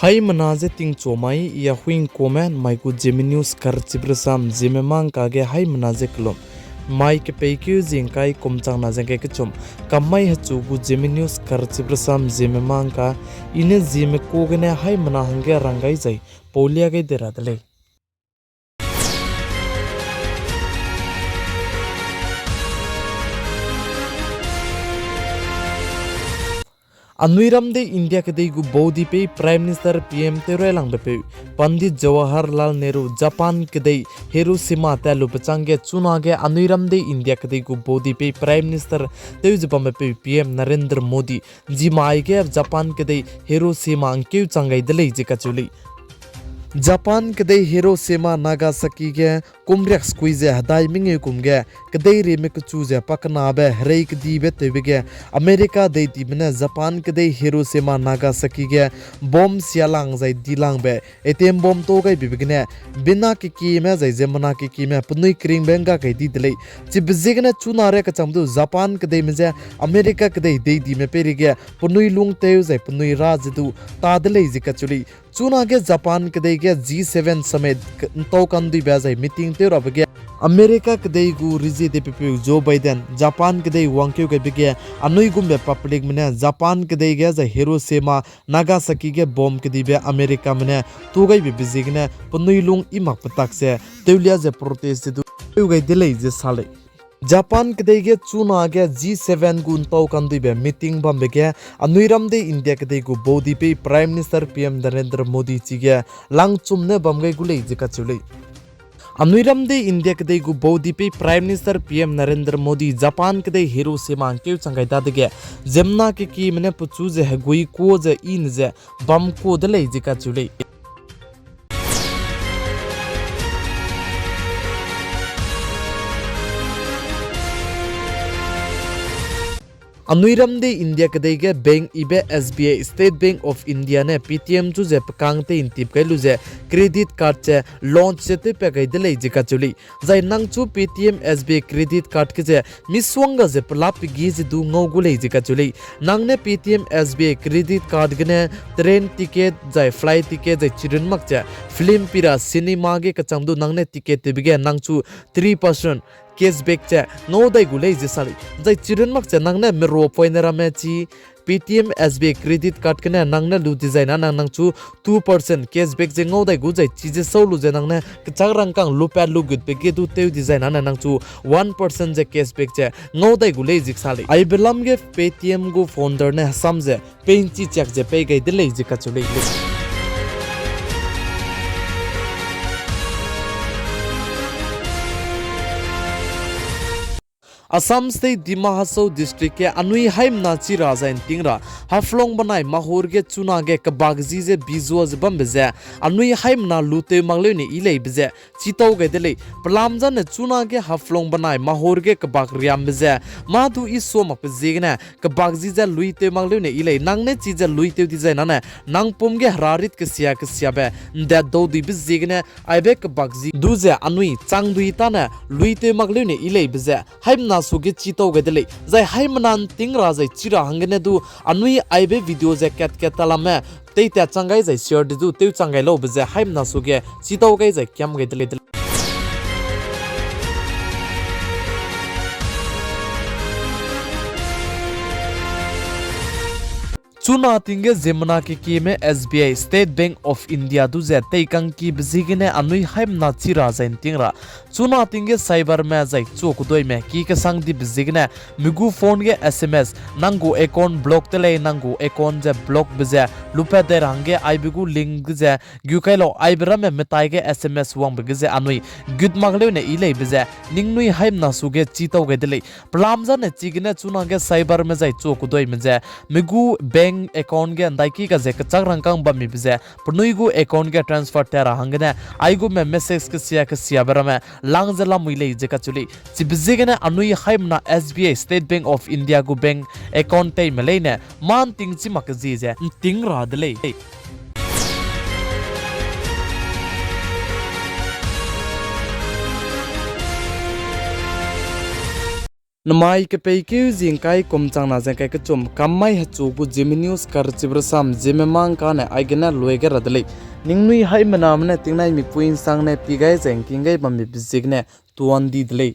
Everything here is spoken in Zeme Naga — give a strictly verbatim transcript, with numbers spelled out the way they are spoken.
Haimena ze tingchu mai, I a Huingkuame, mai gu Zeme News karchibe rasam, Zeme mangka ge haimena ze kelum. Mai kepeikeu zingkai kumchang na zengkai kechum, kamai hechu gu Zeme News karchibe rasam, Zeme mangka, I ne Zeme ku gene haimena hangge ranggai zai, paulia gai de ra de lei. Anui ram dei India kedei gu baudipei Prime Minister P M tew railangbe peu, Pandit Jawaharlal Nehru, Japan kedei Hiroshima tat lube chângge chunage anui ram dei India kedei gu baudipei Prime Minister tew ze bambe peu P M Narendra Modi, zimai ge Japan kedei Hiroshima ngkeu chang gai de lei ze kacheu lei. Japan kedei Hiroshima Nagasaki ge kum riak sekui ze hedai mengeu kum ge, kedei rime kechu ze pakenabe herei kedibe tewbe ge, America deidime ne Japan kedei Hiroshima Nagasaki ge bomb sialang zai dilangbe, atom bomb tau gaibe gene, bena kekieme zai ziemmena kekieme penui keringbe ngga gai di de lei. Chibe ziegene chuna ria kacham du Japan kedeime ze America kedei deidime peireige penui lungtew zai penui ra ze du ta de lei ze kacheu lei. Chunage Japan kedei ge G seven summit ntau kanduibe zai meeting tew rabe ge, America kedei gu rezie deipepeu Joe Biden, Japan kedei wangkeu gaibe ge, anui gumbe publicme ne Japan kedei ge zai Hiroshima, Nagasaki ge bomb kedibe Americame ne tu gaibe ziegene penui lung i mak petak ze, tewlia ze protest ze du tew gai de lei ze sa lei. Japan kedei ge chunage G seven gu ntau kanduibe meeting bambe ge, anui ram dei India kedei gu baudipei Prime Minister P M Narendra Modi chige langchum ne bam gai gu lei ze kacheu lei. Anui ram dei India kedei gu baudipei Prime Minister P M Narendra Modi Japan kedei Hiroshima ngkeu chang gai dadege, ziemmena kekieme ne pechu ze hegui ku ze i ne ze bam ku de lei ze kacheu lei. Anui ram dei India kedei ge bank ibe S B I, State Bank of India ne Paytm chu ze pekâng tei ntip gai lu ze credit card ze launch ze tewpat gai de lei ze kacheu lei. Zai nang chu Paytm S B I credit card ge ze misongga ze pelap pegi ze du ngau gu lei ze kacheu lei. Nang ne Paytm S B I credit card gene train ticket zai flight ticket zai chirun mak ze film pira cinema ge kachang du nang ne ticket tewbe ge nang chu three percent cashback ze ngau dai gu lei ze sa lei. Zai chirun mak ze nang ne merua poine ramme chi Paytm S B I credit card gene nang ne lu dezaine nang nang chu two percent cashback ze ngau dai gu zai chize sau lu ze nang ne kechak rangkâng lupat lugutbe ge du tew dezaine nang nang chu one percent ze cashback ze ngau dai gu lei ze sa lei. Aibe lam ge Paytm gu founder ne hesam ze peinchi chak ze pei gai de lei ze kacheu lei. Assam State Dima Hasao District ge anui haimena chi ra zai nting ra Haflong benai Mahur ge chunage kebak zi ze bizua ze bambe ze anui haimena lutew mak leu ne i leibe ze chitau gai de lei. Pelam zane chunage Haflong benai Mahur ge kebak riambe ze mâ du i sua makbe ziegene kebak zi ze luitew mak leu ne i lei. Nang ne chize luitew dezaine nang pum ge herarit kesia kesiabe ndat dau duibe ziegene aibe kebak zi du ze anui chang dui tane luitew mak leu ne i leibe ze haimena suge chitau gai de lei. Zai haimena nting ra zai chi ra hanggene du anui aibe video ze kat kat talamme teitat chang gai zai share de du tew chang gai laube ze haimena suge chitau gai zai kiam gai de lei de lei. Chuna ting ge ziemmena kekieme S B I, State Bank of India du ze teikangkibe ziegene anui haimena chi ra zai nting ra. Chuna ting ge cyberme zai chu keduime ki kesang dibe ziegene mi gu phone ge S M S nang gu account block te lei, nang gu account ze blockbe ze lupat dai ra hangge aibe gu link ge ze gu kai lau, aibe ramme metai ge S M S wangbe ge ze anui gut mak leu ne i leibe ze ningnui haimena suge chitau gai de lei. Pelam zane chigene chunage cyberme zai chu keduime ze mi gu bank account ge ndaiki ga ze kechak rangkâng bammibe ze penui gu account ge transfer tat ra hanggene aigume message kesia kesiabe ramme lang ze lamui lei ze kacheu lei. Chibe ziegene anui haimena S B I, State Bank of India gu bank account teime leine mâ nting chi mak kezie ze nting ra de lei. Namai kepeikeu zie ngkai kum changna ze ngkai kechum kam mai hechu gu Zeme News karchibe rasam Zeme mangkane aigene lui ge ra de lei. Ningnui haî mename ne tingnai mipui nsangne pi gai ze ngking gai bambe ziegene tuan di de lei.